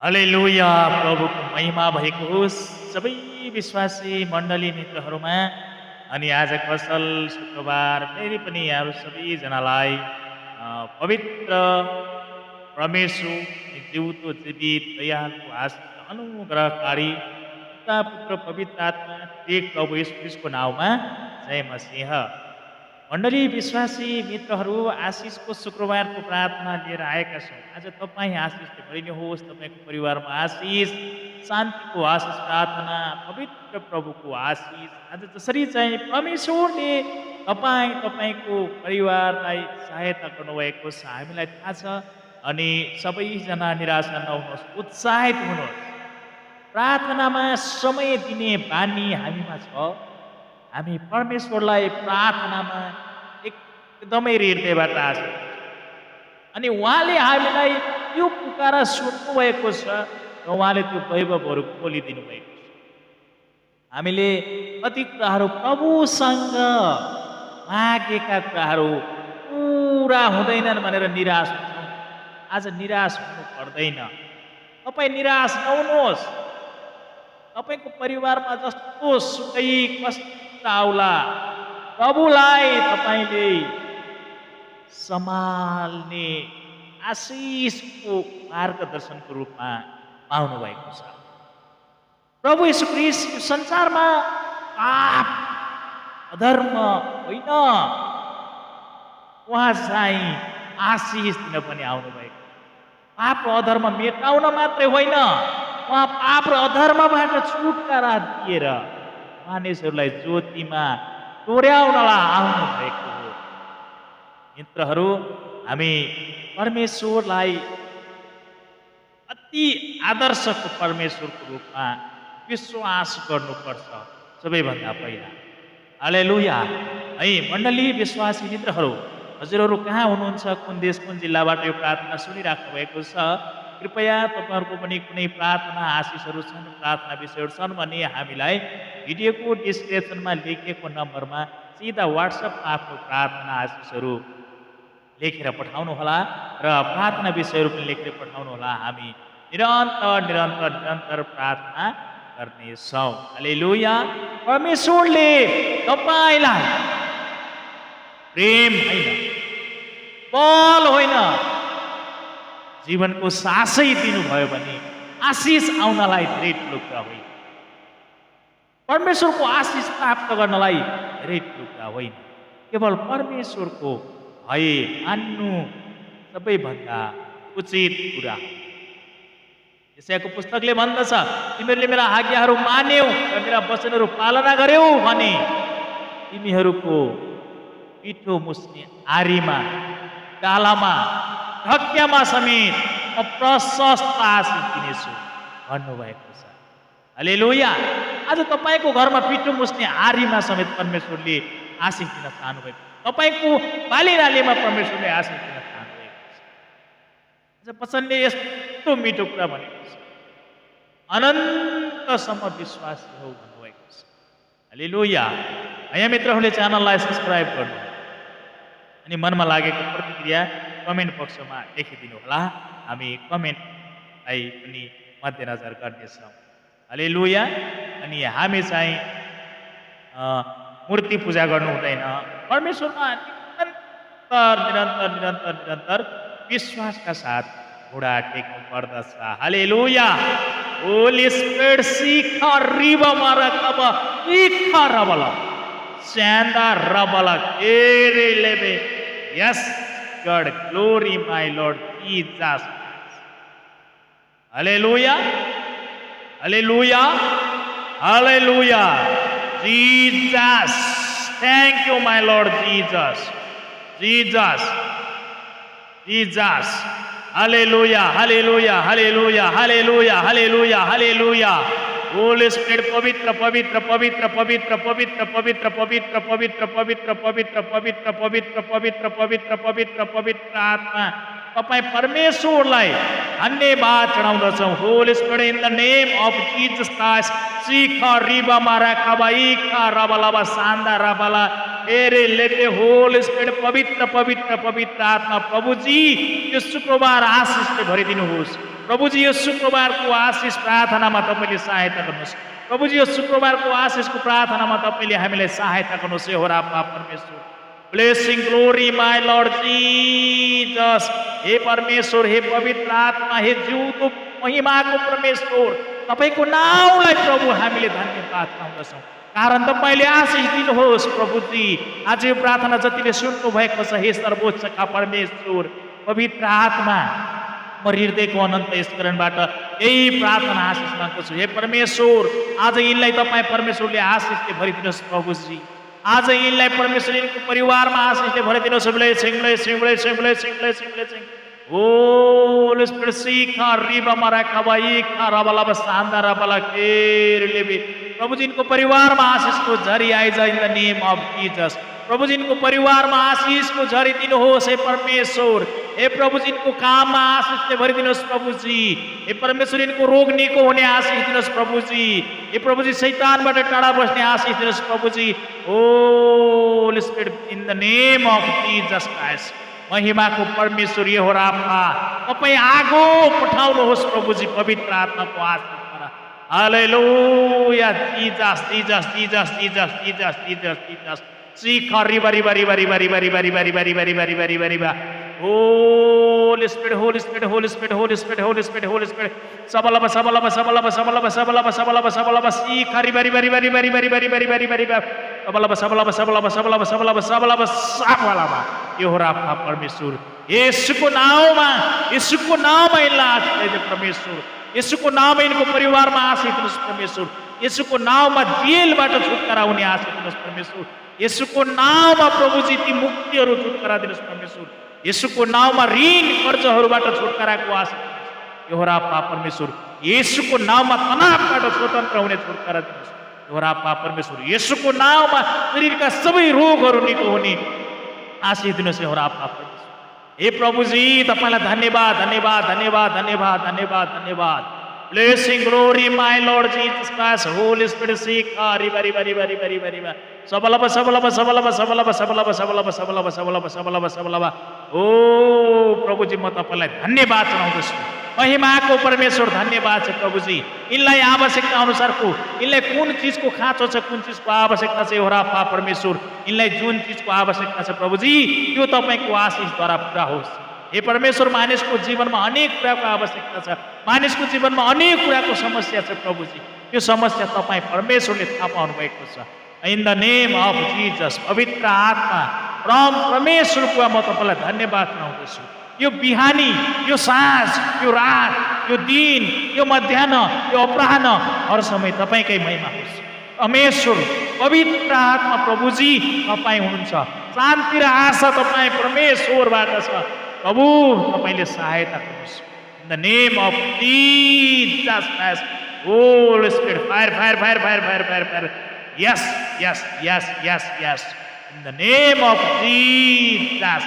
हालेलुया। प्रभुको महिमा भएको होस् सबै विश्वासी मण्डली मित्रहरूमा। अनि आजको असल शुक्रबार फेरि पनि यहाँहरू सबैजनालाई पवित्र परमेश्वर जिउँदो जीवित दयालु आशिष अनुग्रहकारी पिता पुत्र पवित्र आत्मा एक प्रभु यीशु ख्रीष्टको नाउँमा जय मसीह। मण्डली विश्वासी मित्रहरू, आशिषको शुक्रबारको प्रार्थना लिएर आएका छौँ। आज तपाईँ आशिषले भरिनुहोस्, तपाईँको परिवारमा आशिष, शान्तिको आशिष प्रार्थना, पवित्र प्रभुको आशिष आज जसरी चाहिँ परमेश्वरले तपाईँको परिवारलाई सहायता गर्नुभएको छ हामीलाई थाहा छ। अनि सबैजना निराशा नहुनुहोस्, उत्साहित हुनुहोस्। प्रार्थनामा समय दिने बानी हामीमा छ। हामी परमेश्वरलाई प्रार्थनामा एकदमै हृदयबाट आशिष अनि उहाँले हामीलाई त्यो पुकारा सुन्नु भएको छ र उहाँले त्यो वैभवहरू खोलिदिनु भएको छ। हामीले कति कुराहरू प्रभुसँग मागेका कुराहरू पुरा हुँदैनन् भनेर निराश हुन्छौँ। आज निराश हुनु पर्दैन। तपाईँ निराश नहुनुहोस्। तपाईँको परिवारमा जस्तो सुकै कष्ट आउला, प्रभुलाई तपाईँले सम्हाल्ने आशिषको मार्गदर्शनको रूपमा पाउनु भएको छ। प्रभु यीशु ख्रीष्ट संसारमा पाप अधर्म होइन, उहाँ चाहिँ आशिष दिन पनि आउनु भएको। पाप र अधर्म मेटाउन मात्रै होइन, उहाँ पाप र अधर्मबाट छुटकारा दिएर मानिसहरूलाई ज्योतिमा डोर्याउनलाई आउनु भएको हो। मित्रहरू, हामी परमेश्वरलाई अति आदर्शको परमेश्वरको रूपमा विश्वास गर्नुपर्छ सबैभन्दा पहिला। हालेलुया। है मण्डली विश्वासी मित्रहरू, हजुरहरू कहाँ हुनुहुन्छ, कुन देश कुन जिल्लाबाट यो प्रार्थना सुनिराख्नु भएको छ, कृपया तपाईँहरूको पनि कुनै प्रार्थना आशिषहरू छन्, प्रार्थना विषयहरू छन् भने हामीलाई भिडियोको डिस्क्रिप्सनमा लेखिएको नम्बरमा सिधा वाट्सएपमा आफ्नो प्रार्थना आशिषहरू लेखेर पठाउनुहोला र प्रार्थना विषयहरू पनि लेखेर पठाउनुहोला। हामी निरन्तर प्रार्थना गर्नेछौँ। हालेलुया। परमेश्वरले तपाईँलाई प्रेम होइन, बल होइन, जीवनको सासै दिनुभयो भने आशिष आउनलाई धेरै ठुलो कुरा होइन। परमेश्वरको आशिष प्राप्त गर्नलाई धेरै ठुलो कुरा होइन। केवल परमेश्वरको भय मान्नु सबैभन्दा उचित कुरा हो। यशायाको पुस्तकले भन्दछ, तिमीहरूले मेरा आज्ञाहरू मान्यौ र मेरा वचनहरू पालना गर्यौ भने तिमीहरूको पिठो मुस्ने आरीमा, डालामा, ढक्यामा समेत म प्रशस्त आशिष दिनेछु भन्नुभएको छ। हालेलुया। आज तपाईँको घरमा पिठो मुस्ने आरीमा समेत परमेश्वरले आशिष दिन चाहनुभएको, तपाईँको बालीनालीमा परमेश्वरले आशिष दिन चाहनुभएको छ। आज वचनले यस्तो मिठो कुरा भनेको छ, अनन्तसम्म विश्वासी हो भन्नुभएको छ। हालेलुया। यहाँ मित्रहरूले च्यानललाई सब्सक्राइब गर्नु अनि मनमा लागेको प्रतिक्रिया कमेन्ट बक्समा लेखिदिनु होला। हामी कमेन्टलाई पनि मध्यनजर गर्नेछौँ। हालेलुया। अनि हामी चाहिँ मूर्ति पूजा गर्नु हुँदैन, परमेश्वरमा निरन्तर विश्वासका साथ घुँडा टेक्नु पर्दछ। हालेलुया। होली स्पिरिट सीखा रिबा मारकब इखा रबल स्यान्दा रबल एरे लेबे। Yes God, glory my Lord Jesus. Hallelujah. Hallelujah. Hallelujah. Jesus, thank you my Lord Jesus. Jesus, Jesus. Hallelujah. Hallelujah. Hallelujah. Hallelujah. Hallelujah. Hallelujah. Holy Spirit पवित्र पवित्र पवित्र पवित्र पवित्र पवित्र पवित्र पवित्र पवित्र पवित्र पवित्र पवित्र पवित्र पवित्र पवित्र पवित्र आत्मा, तपाईँ परमेश्वरलाई धन्यवाद चढाउँदछौँ। Holy Spirit in the name of Jesus Christ सीखा रिबा मारा खबा इखा रबला सान्दा रबला एरे लेटे। होली स्पिरिट पवित्र पवित्र पवित्र आत्मा प्रभुजी यो शुक्रबार आशिषले भरिदिनुहोस्। प्रभुजी यो शुक्रबारको आशिष प्रार्थनामा तपाईँले सहायता गर्नुहोस्। प्रभुजी यो शुक्रबारको आशिषको प्रार्थनामा तपाईँले हामीलाई सहायता गर्नुहोस्। हे होरापा परमेश्वर, blessing glory my lord Jesus. हे परमेश्वर, हे पवित्र आत्मा, हे जिउँदो महिमाको परमेश्वर, तपाईँको नाउँलाई प्रभु हामीले धन्यवाद पाउँदछौँ, कारण तपाईँले आशिष दिनुहोस्। प्रभुजी आज यो प्रार्थना जतिले सुन्नु भएको छ, हे सर्वोच्चका परमेश्वर पवित्र आत्मा, म हृदयको अनन्त स्मरणबाट यही प्रार्थना आशिष माग्दछु। हे परमेश्वर, आज यिनलाई तपाईँ परमेश्वरले आशिषले भरिदिनुहोस्। प्रभुजी आज यिनलाई परमेश्वर यिनको परिवारमा आशिषले भरिदिनुहोस्। Holy Spirit, सीखा रिबा मरा कबाई का रबला बसांदा रबला केर लेबी। प्रभु जी इनको परिवार में आशीष को झरी आई जा in the name of Jesus. प्रभु जी इनको परिवार में आशीष को झरी दिन हो से परमेश्वर। हे प्रभु जी इनको काम में आशीष से भरी दिनोस प्रभु जी। हे परमेश्वर इनको रोग निको होने आशीष दिनोस प्रभु जी। हे प्रभु जी शैतान बाट टाढा बस्ने आशीष दिनोस प्रभु ji. Holy Spirit in the name of Jesus Christ. महिमा को परमेश्वर ये हो रहा तपाईं आगो पठाउनुहोस् प्रभु जी, पवित्र आत्मा को आशीष। Hallelujah Jesus Jesus Jesus Jesus Jesus Jesus Jesus. सीखा रिबा Riba Riba Riba Riba Riba Riba Riba Riba Riba Riba Riba Riba. Holy Spirit, Holy Spirit, Holy Spirit, Holy Spirit, Holy Spirit, Holy Spirit. Sabalaba, sabalaba, sabalaba, sabalaba, sabalaba, sabalaba, sabalaba. Sikha riba riba riba riba riba riba riba riba riba riba. Sabalaba, sabalaba, sabalaba, sabalaba, sabalaba, sabalaba, sabalaba. ये हो रहा आपका परमेश्वर। यीशु को नाम में, यीशु को नाम में इलाज दे परमेश्वर। यीशु को नाम में इनको परिवार में आशीष दिनुहोस् परमेश्वर। यीशु को नाम में जेलबाट छुटकारा हुने आशीष दिनुहोस् परमेश्वर। यीशु को नाम में प्रभु जी ती मुक्तिहरू छुटकारा दिनुहोस् परमेश्वर। यीशु को नाम में ऋण कर्जहरूबाट छुटकाराको आशीष दिनुहोस्। यो हो रहा परमेश्वर। यीशु को नाम में तनावबाट स्वतन्त्र हुने छुटकारा दिनुहोस्। यो हो रहा परमेश्वर। यीशु को नाम में शरीरका सबै रोगहरू निको हुने आशीष दिनुहोस्। हो रहा परमेश्वर। हे प्रभु जी तपाईलाई धन्यवाद धन्यवाद धन्यवाद धन्यवाद धन्यवाद धन्यवाद। Blessing glory my Lord Jesus Christ. Holy Spirit सीखा रिबा रिबा रिबा रिबा रिबा रिबा। सबलबा सबलबा सबलबा सबलबा सबलबा सबलबा सबलबा सबलबा सबलबा सबलबा। ओ प्रभु जी म तपाईलाई धन्यवाद चढाउँदछु। महिमाको परमेश्वर धन्यवाद छ प्रभु जी। इनलाई आवश्यकता अनुसारको, इनलाई कुन चीजको खाँचो छ, कुन चीजको आवश्यकता छ, हो रहा परमेश्वर। इनलाई जुन चीजको आवश्यकता छ प्रभु जी, त्यो तपाईको आशीषद्वारा पूरा होस्। हे परमेश्वर, मानिसको जीवनमा अनेक कुराको आवश्यकता छ, मानिसको जीवनमा अनेक कुराको समस्या छ प्रभु जी। त्यो समस्या तपाईँ परमेश्वरले थाहा पाउनु भएको छ। In the name of Jesus. पवित्र आत्मा परम परमेश्वरको म तपाईलाई धन्यवाद चढाउँदछु। यो बिहानी, यो साँझ, यो रात, यो दिन, यो मध्याह्न, यो अपराह्न, हर समय तपाईकै महिमा होस्। परमेश्वर पवित्र आत्मा प्रभु जी तपाईँ हुनुहुन्छ। शान्ति र आशा तपाईँ परमेश्वरबाट छ। प्रभु तपाईले सहायता गर्नुहोस्। In the name of Jesus Christ. Holi spirit fire fire fire fire fire fire fire. Yes yes yes yes yes. In the name of Jesus.